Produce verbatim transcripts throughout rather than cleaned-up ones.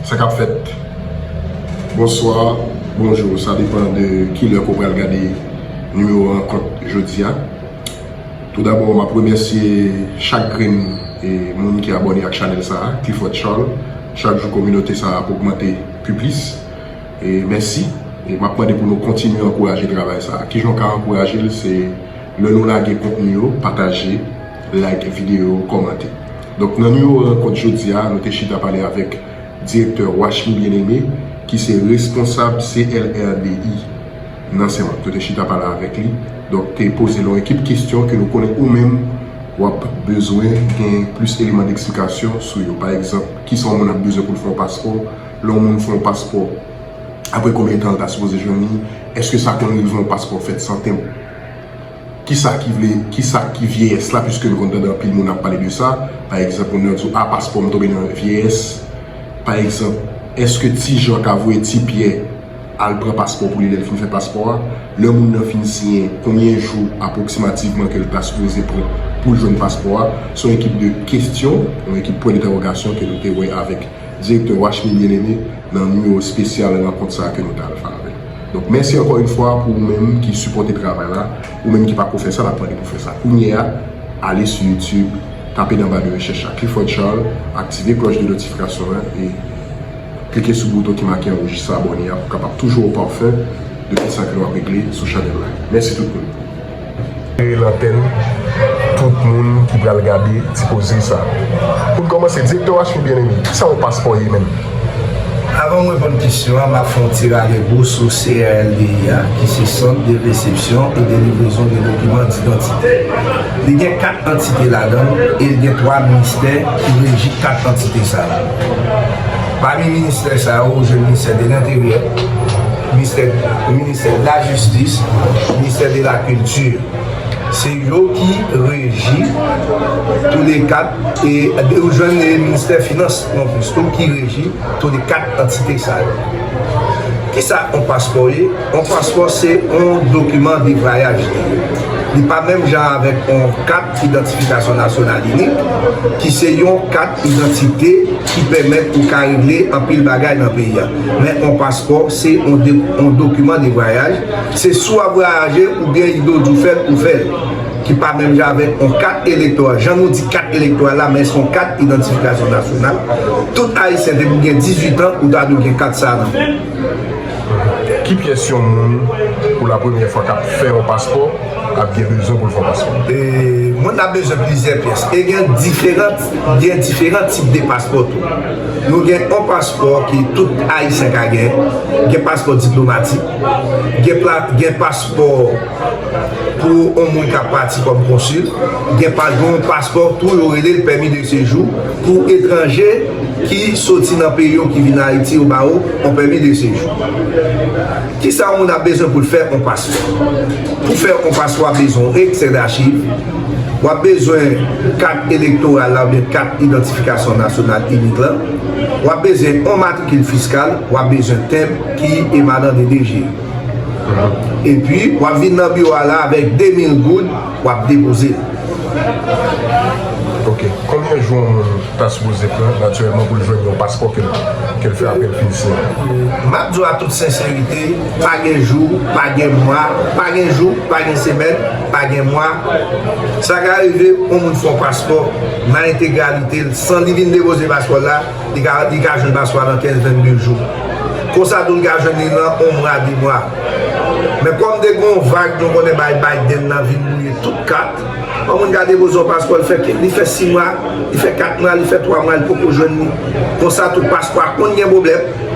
Sa k ap fèt? Bonswa, bonjou, sa depann de ki lè ke w pral gade nimewo rankont jodi a. Toudabò, m ap remèsye chak grenn e moun ki abòne ak chanèl sa a, Clifford Charles. Chak jou, kominote sa a ap ogmante pi plis. E mèsi. E m ap mande pou nou kontinye ankouraje travay sa a. Kijan w ka ankouraje l? Se lè nou lage kontni yo, pataje, like videyo, kòmante. Donk, nan nimewo rankont jodi a, nou te chita pale avèk direktè Wachmy Bien-Aimé, ki se responsab C L R D I nan Senmak. Nou te chita pale avèk li. Donk, te poze l yon ekip kesyon ke nou konnen ou menm w ap bezwen gen plis eleman deksplikasyon sou yo. Pa egzanp, kisa yon moun ap bezwen pou l fè yon paspò? Lè yon moun fè yon paspò, apre konbyen tan l ta sipoze jwenn li? Èske sa konn rive yon paspò fèt san tenb? Kisa ki vle, kisa ki vyeyès la, piske nou konn tande anpil moun ap pale de sa. Pa egzanp, moun nan di w, "A, paspò m tonbe nan vyeyès." Pa egzanp, èske Ti Jan ka voye Ti Pyè al pran paspò pou li lè l fin fè paspò a? Lè moun nan fin siyen, konbyen jou apwoksimativman ke l ta sipoze pran pou l jwenn paspò a? Se yon ekip de kesyon, yon ekip pwen dentèwogasyon ke nou te wè avèk direktè Wachmy Bien-Aimé nan nimewo espesyal rankont sa a ke nou t al fè avè l. Donk, mèsi ankò yon fwa pou ou menm ki sipòte travay la, ou menm ki pako fè sa, n ap mande pou fè sa kounye a, ale sou YouTube, tape nan ba de rechèch la Clifford Charles, aktive klòch de notifikasyon an e klike sou bouton ki make anrejistre abòne a pou w kapab toujou o parfum de tout sa ke nou ap regle sou chanèl la. Mèsi tout moun. Lere lantèn tout moun ki pral gade ti koze sa. Pou n kòmanse, direktè Wachmy Bien-Aimé, kisa yon paspò ye menm? Avan m reponn kesyon an, m ap fè yon ti rale gou sou C R L D I a, ki se Sant de Resepsyon e Delivrezon de Dokiman Didantite. Li gen kat antite ladan l e li gen twa ministè ki reji kat antite sa yo. Pami ministè sa yo, ou jwenn ministè de Lenteryè, ministè, ministè de la Jistis, ministè de la Kilti. Se yo ki reji tou le kat, e ou jwenn ministè finans non plis tou ki reji tou le kat antite sa yo. Kisa yon paspò ye? Yon paspò se yon dokiman de vwayaj li ye. Li pa menm jan avèk yon kat idantifikasyon nasyonal inik, ki se yon kat idantite ki pèmèt ou ka regle anpil bagay nan peyi a. Men yon paspò se yon de, yon dokiman de vwayaj. Se si w ap vwayaje oubyen ide w di w fè l, ou fè l. Ki pa menm jan avèk yon kat elektoral. Jan nou di kat elektoral la, men se yon kat idantifikasyon nasyonal. Tout Ayisyen depi w gen dizuit an, ou ta dwe gen kat sa a nan men w. Ki pyès yon moun, pou la premyè fwa, k ap fè yon paspò, ap gen bezwen pou l fè yon paspò? E, moun nan bezwen plizyè pyès. E gen diferan, gen diferan tip de paspò tou. Nou gen yon paspò ke tout Ayisyen ka gen. Gen paspò diplomatik. Gen pla-, gen paspò pou yon moun k ap pati kòm konsil. Gen pa, gen yon paspò tou, yo rele l pèmi de sejou pou etranje ki soti nan peyi yo, ki vin Ayiti, yo ba yo yon pèmi de sejou. Kisa yon moun ap bezwen pou l fè yon paspò? Pou fè yon paspò, w ap bezwen yon ekstrè dachiv, w ap bezwen kat elektoral la oubyen kat idantifikasyon nasyonal inik la, w ap bezwen yon matrikil fiskal, w ap bezwen tenb ki emanan de D G. Epi, w ap vin nan biwo a la avèk de mil goud, w ap depoze l. Ok. Konbyen jou yon moun ta sipoze pran, natirèlman, pou l jwenn yon paspò ke l, ke l fè apre l fin siyen? M ap di w a tout senserite, pa gen jou, pa gen mwa, pa gen jou, pa gen semèn, pa gen mwa. Sa ka rive, yon moun fè yon paspò nan entegralite l, san li vin depoze paspò l la, li ka, li ka jwenn paspò a nan kenz, vennde jou. Konsa tou, li ka jwenn li nan yon mwa, de mwa. Men kòm te gen yon vag, nou konnen bay Biden nan vin bouye tout kat, yon moun ka depoze yon paspò, li fè ke, li fè sis mwa, li fè kat mwa, li fè twa mwa, li poko jwenn li. Konsa tou, paspò a konn gen pwoblèm.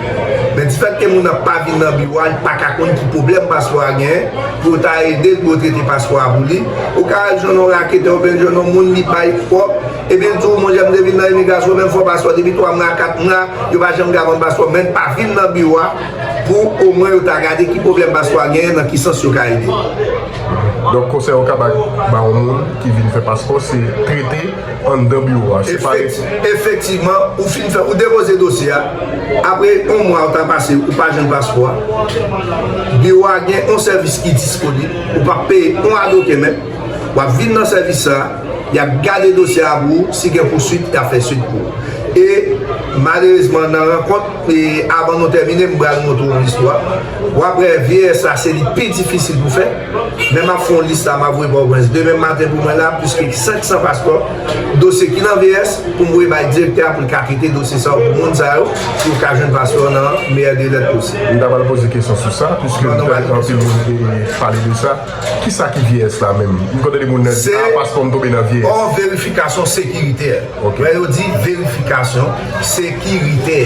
Men difèt ke moun nan pa vin nan biwo a, li pa ka konn ki pwoblèm paspò a genyen, pou yo ta ede l, pou yo trete paspò a pou li. Ou ka al jwenn yon raketè, oubyen jwenn yon moun, li bay kòb, epi l di w, "Monchè, m te vin nan imigrasyon, men m fè yon paspò depi twa mwa, kat mwa, yo pa janm ka vann paspò, men l pa vin nan biwo a, pou omwen yo ta gade ki pwoblèm paspò a genyen, nan ki sans yo ka ede." Donk, konsèy ou ka ba, ba yon moun ki vin fè paspò, se trete anndan biwo a. Se pa Efekti-, efektivman, ou fin fè, ou depoze dosye a. Apre yon mwa, ou ta pase, ou pa jwenn paspò a. Biwo a gen yon sèvis ki disponib. Ou p ap peye yon avoka menm. W ap vin nan sèvis sa a, y ap gade dosye a pou ou. Si gen pouswit, y ap fè swit pou ou. E malerezman, nan rankont, e avan nou tèmine, m pral montre w yon istwa. W ap wè vyeyès la, se li pi difisil pou fè. Men m ap fè yon lis la, m ap voye ba w prens demen maten pou mwen la, plis ke senk san paspò, dosye ki nan vyeyès, pou m voye bay direktè a pou l ka trete dosye sa yo pou moun sa yo, pou yo ka jwenn paspò nan meyè delè posib. M ta pral poze kesyon sou sa, piske m tande anpil moun te pale de sa. Kisa ki vyeyès la menm? M konn tande moun nan di, a, paspò m tonbe nan vyeyès. Se yon verifikasyon sekiritè. Lè yo di verifikasyon sekiritè,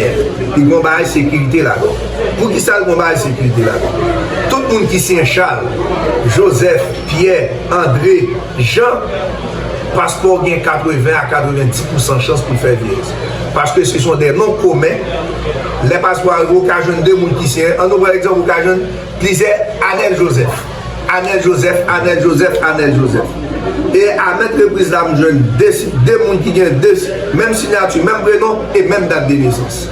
li gen yon bagay sekirite ladan. Poukisa l gen yon bagay sekirite ladan? Tout moun ki siyen Charles, Joseph, Pierre, André, Jean, paspò w gen katreven a katrevenndis pousan chans pou l fè vyeyès. Paske se son de non komen. Lè paspò a rive, ou ka jwenn de moun ki siyen. An nou pran egzanp, ou ka jwenn plizyè Anèl Joseph. Anèl Joseph, Anèl Joseph, Anèl Joseph. E a mèt repriz la, m jwenn de, de moun ki gen de, menm siyati, menm prenon e menm dat de nesans.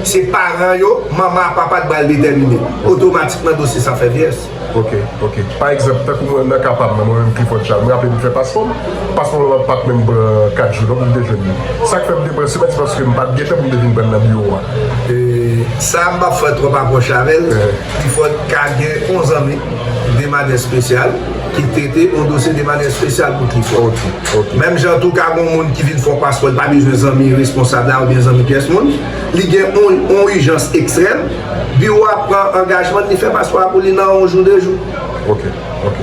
Se paran yo, manman ak papa ki pral detèmine. Otomatikman, dosye sa fè vyeyès. Ok, ok. Pa egzanp, tankou mwen, nan ka pa m nan, mwen menm Clifford Charles, mwen raple m fè paspò m. Paspò m pa t menm pran kat jou non pou m te jwenn li. Sa k fè m te pran semèn, se paske m pa t gen tan pou m te vin pran l nan biwo a. E sa, m p ap fè twòp apwòch avè l. Clifford ka gen yon zanmi de manyè espesyal ki trete yon dosye de manyè espesyal pou Clifford. Menm jan tou, ka gen yon moun ki vin fè yon paspò, li pa bezwen zanmi responsab la oubyen zanmi pyès moun. Li gen yon, yon ijans ekstrèm, biwo a pran angajman li fè paspò a pou li nan yon jou, de jou. Ok, ok.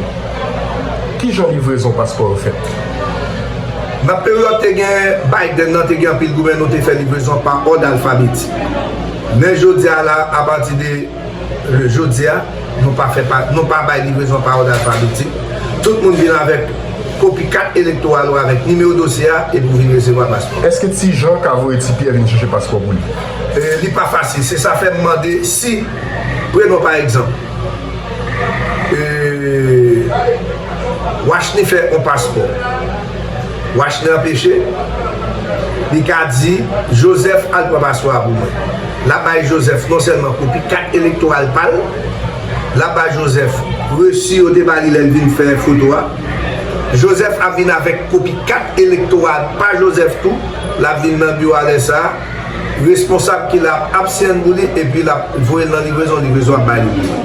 Kijan livrezon paspò yo fèt? Nan peryòd te gen Biden nan, te gen anpil gouvènman te fè livrezon pa òd alfabetik. Men jodi a la, apati de jodi a, nou pa fè pa, nou pa bay livrezon pa òd alfabetik. Tout moun vin avèk kopi kat elektoral ou avèk nimewo dosye a epi w vin resevwa paspò. Èske Ti Jan ka voye Ti Pyè vin chèche paspò pou li? E, li pa fasil. Se sa fè m mande si, prenon pa egzanp, e, Wachni fè yon paspò. Wachni anpeche, li ka di Joseph al pran paspò a pou mwen. L ap bay Joseph non sèlman kopi kat elektoral pa l, l ap bay Joseph resi yo te ba li lè l vin fè foto a. Joseph ap vin avèk kopi kat elektoral pa Joseph tou. L ap vin nan biwo a lè sa a. Responsab ki la ap siyen pou li, epi l ap voye l nan livrezon, livrezon ap bay li pou li.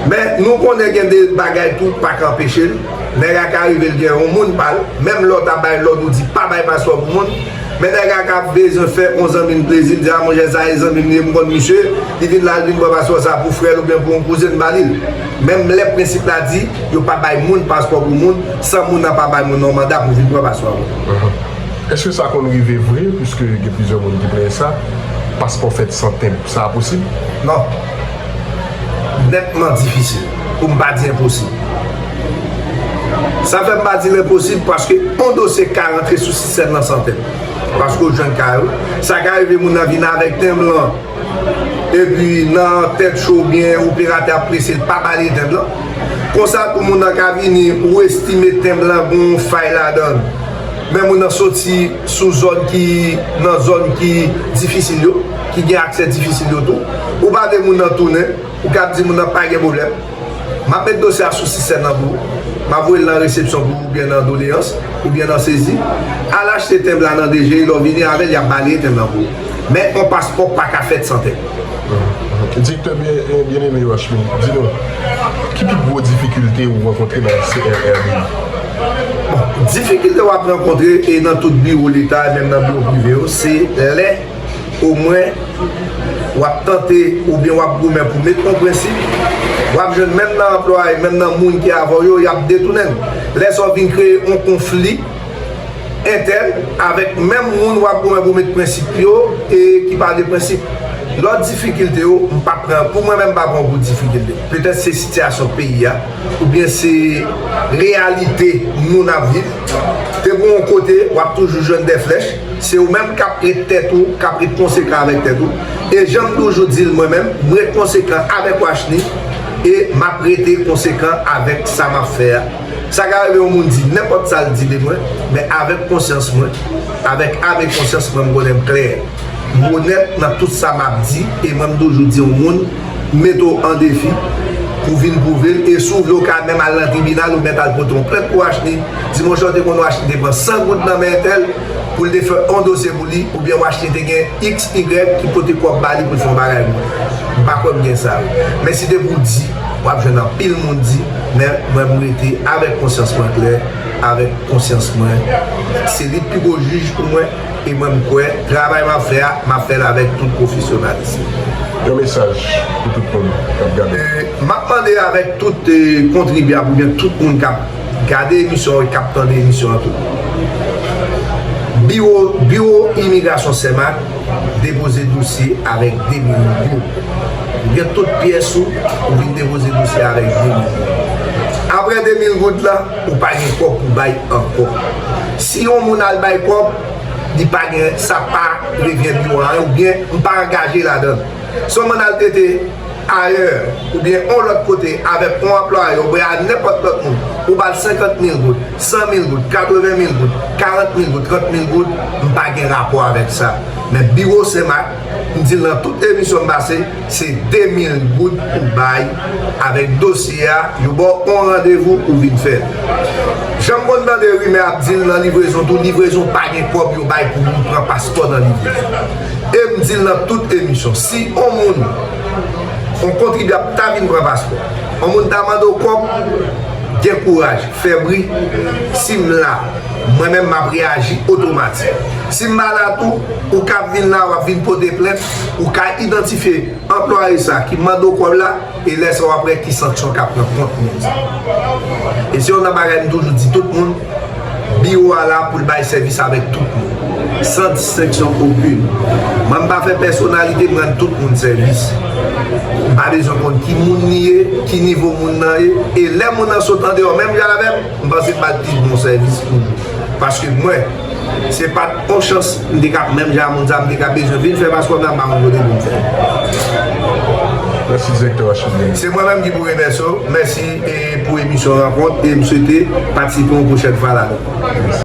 Men, nou konnen gen de bagay tou pa ka anpeche l. Nèg la ka rive, l gen yon moun pa l, menm lè w ta bay lòd ou di pa bay paspò pou moun, men nèg la ka bezwen fè yon zanmi n plezi, l di, a, monchè, sa e zanmi m li ye, m konn misye, li vin la, l vin pran paspò sa pou frè l oubyen pou yon kouzen, ba li l. Menm lè prensip la di, yo pa bay moun paspò pou moun, san moun nan pa bay moun nan yon manda pou vin pran paspò pou moun. Èske sa konn rive vre, piske gen plizyè moun ki plenyen sa, paspò fèt san tenb, sa posib? Non. Nètman difisil, pou m pa di enposib. Sa fè m pa di l enposib, paske yon dosye ka rantre sou sistèm nan san tenb. Paske w jwenn kay ou. Sa ka rive moun nan vin avèk tenb lan, epi nan tèt cho oubyen operatè ap prese, l pa ba li tenb lan. Konsa tou moun nan ka vini, ou estime tenb lan gen yon fay ladan l. Men moun nan soti sou zòn ki, nan zòn ki difisil yo, ki gen aksè difisil yo tou. Ou pa vle moun nan tounen, ou ka ap di moun nan pa gen pwoblèm. M ap met dosye a sou sistèm nan pou ou. M ap voye l nan resepsyon pou ou, oubyen nan doleyans, oubyen nan sezi. Al achte tenb la nan D G I, lè w vini avè l, y ap balaye tenb lan pou ou. Men yon paspò pa ka fèt san tenb. Direktè byen, Byeneme Wachmi, di nou, ki pi gwo difikilte ou rankontre nan C R R D I? Bon, difikilte w ap rankontre e nan tout biwo Leta, e menm nan biwo prive yo, se lè omwen w ap tante oubyen w ap goumen pou met yon prensip, w ap jwenn menm nan anplwaye, menm nan moun ki avè w yo, y ap detounen l. Lè sa w vin kreye yon konfli entèn avèk menm moun w ap goumen pou met prensip yo e ki pa de prensip. Lòt difikilte yo, m p ap pran, pou mwen menm, m pa pran gwo difikilte. Petèt se sitiyasyon peyi a, oubyen se reyalite nou n ap viv. Te gen yon kote, w ap toujou jwenn de flèch, se ou menm k ap ret tèt ou, k ap ret konsekan avèk tèt ou. E jan m toujou di l mwen menm, m ret konsekan avèk Wachni, e m ap rete konsekan avèk sa m ap fè a. Sa ka rive yon moun di nenpòt sa l di de mwen, men avèk konsyans mwen, avèk ame konsyans mwen, m konnen m klè. M onèt nan tout sa m ap di, e mwen m toujou di yon moun, mete w an defi pou vin pwouve l, e si w vle w ka menm al nan tribinal, ou mèt al pote yon plent pou Wachni, di monchè w te konn Wachni te pran san goud nan men entèl, pou l te fè yon dosye pou li, oubyen Washington te gen X Y ki pote kòb ba li pou l fè yon bagay pou li. M pa kwè m gen sa. Men si te pou di, w ap jwenn anpil moun di, men mwen m rete avèk konsyans mwen klè, avèk konsyans mwen. Se li k pi gwo jij pou mwen, e mwen m kwè, travay m ap fè a, m ap fè l avèk tout pwofesyonalis. Yon mesaj pou tout moun k ap gade. E, m ap mande avèk tout, e, kontribyab oubyen tout moun k ap gade emisyon an, k ap tande emisyon an tou. Biwo, biwo imigrasyon Senmak depoze dosye avèk de mil goud. Ou gen tout pyès ou, ou vin depoze dosye avèk de mil goud. Apre de mil goud la, ou pa gen kòb pou bay ankò. Si yon moun al bay kòb, li pa gen, sa pa revyen biwo a, oubyen m pa angaje ladan l. Si yon moun al trete ayè, oubyen yon lòt kote avèk yon anplwaye, oubyen a nenpòt lòt moun, ou ba l senkant mil goud, san mil goud, katreven mil goud, karant mil goud, trant mil goud, m pa gen rapò avèk sa. Men biwo Senmak, m di l nan tout emisyon m pase, se de mil goud ou bay avèk dosye a, yo ba w yon randevou, ou vin fè l. Jan m konn tande rimè ap di l nan livrezon tou, livrezon pa gen kòb yo bay pou moun pran paspò nan livrezon. E m di l nan tout emisyon, si yon moun, yon kontribyab ta vin pran paspò, yon moun ta mande w kòb, gen kouraj, fè bri, si m la, mwen menm m ap reyaji otomatik. Si m pa la tou, ou ka vin la, w ap vin pote plent, ou ka idantifye anplwaye sa ki mande w kòb la, e lè sa w ap wè ki sanksyon k ap pran kont moun sa. E se youn nan bagay m toujou di tout moun, biwo a la pou l bay sèvis avèk tout moun, san distenksyon okenn. Mwen, m pa fè pèsonalite, m rann tout moun sèvis. M pa bezwen konn ki moun li ye, ki nivo moun nan ye, e lè moun nan sot andeyò menm jan avè m, m panse m ba l pi bon sèvis pou li. Paske mwen, se pa t yon chans, m te ka, menm jan a moun sa, m te ka bezwen vin fè paspò m nan, m pa konn kote pou m fè. Mèsi, direktè Washington. Se mwen menm ki pou remèsye w. Mèsi, e, pou emisyon Rankont, e m swete patisipe yon pwochèn fwa ladan.